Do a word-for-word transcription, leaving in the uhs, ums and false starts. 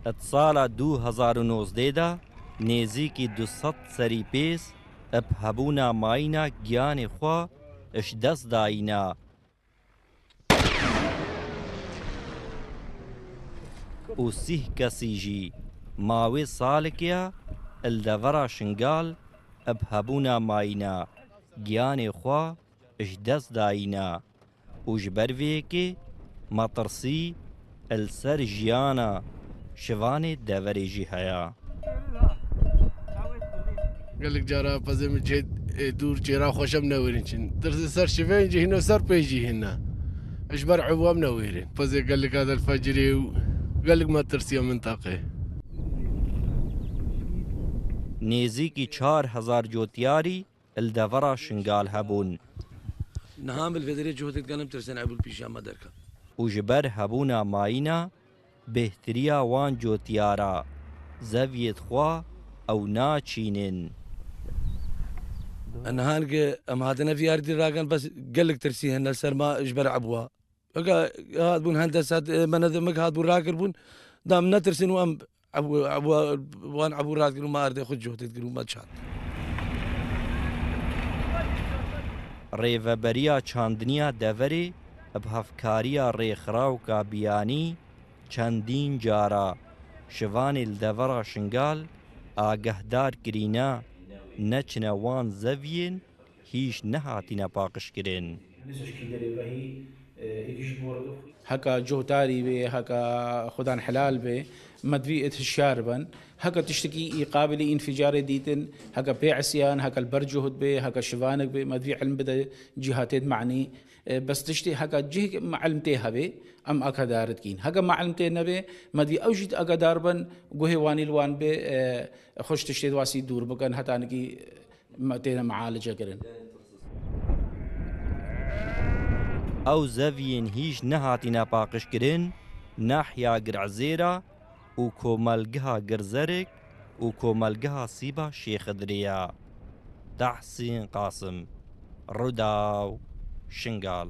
Di sala du hezar û nozdeh de nêzîkî du sed serî pêz bi hebûna mayîna giyanê xwe ji dest dayîne û sîh kesî jî mawê salekê ye li devera Şingal bi hebûna mayîna giyanê xwe ji dest dayîne û ji ber vê yekê metirsî li ser jiyana şivanê deverê jî heye. Gelek cara pezê min cihê, e, dûr çêra xweş em newêrin çin. Tirsê ser şivên cihîne, ser pê cihîne. Ji ber ew em newêrin. Pezê gelek Adel Fecirê û gelek me tirsiya mintaqê. Nêzîkî çar hezar cotyarî li devera Şingal hebûn. Niha em li vê derê cihotê digenim tirsên ew li pîşa me derket. Û ji ber hebûna mayîna bêhtiriya wan cotyara zeviyê xwe ew naçînin. Niha ki em hatine vî erdî rakin bes gelek tirsî hene ser me ji ber ebwa. Weke hatbûn hendesa, e, me ne demek hatbûn rakirbûn, da em netirsin û em ew, ew, wan ebû rast kirin û me erdê xwe cotê dikirin û me çand. Rêveberiya çandiniya deverê bi hevkariya rêxirawka biyanî çendîn cara şivanê li devera Şingal agehdar kirîne, neçine wan zeviyên hîç nehatine paqijkirin. Heka cohdarî be, heka xudan helal be, me divî êt hişyar bin. Heka tiştekî î qabilî înficarê dîtin, heka pê isyan, heka li ber cuhd be, heka şivanek be, me divî ilm bide cîhatê di manî. E, bes tiştê heka cihek me ilm tê hebe, em agadar dikîn. Heka me ilm tê nebe, me divî ew jî agadar bin, guhê wanî li wan be, e, xweş tiştê di wasî dûr bikin, heta nikî me têne mealice kirin. Ew zeviyên hîç nehatîne paqijkirin, nahya Girzêra û komelgeha Girzerik û komelgeha Sîba Şêxidrê ye. Tehsîn Qasim, Rûdaw, Şingal.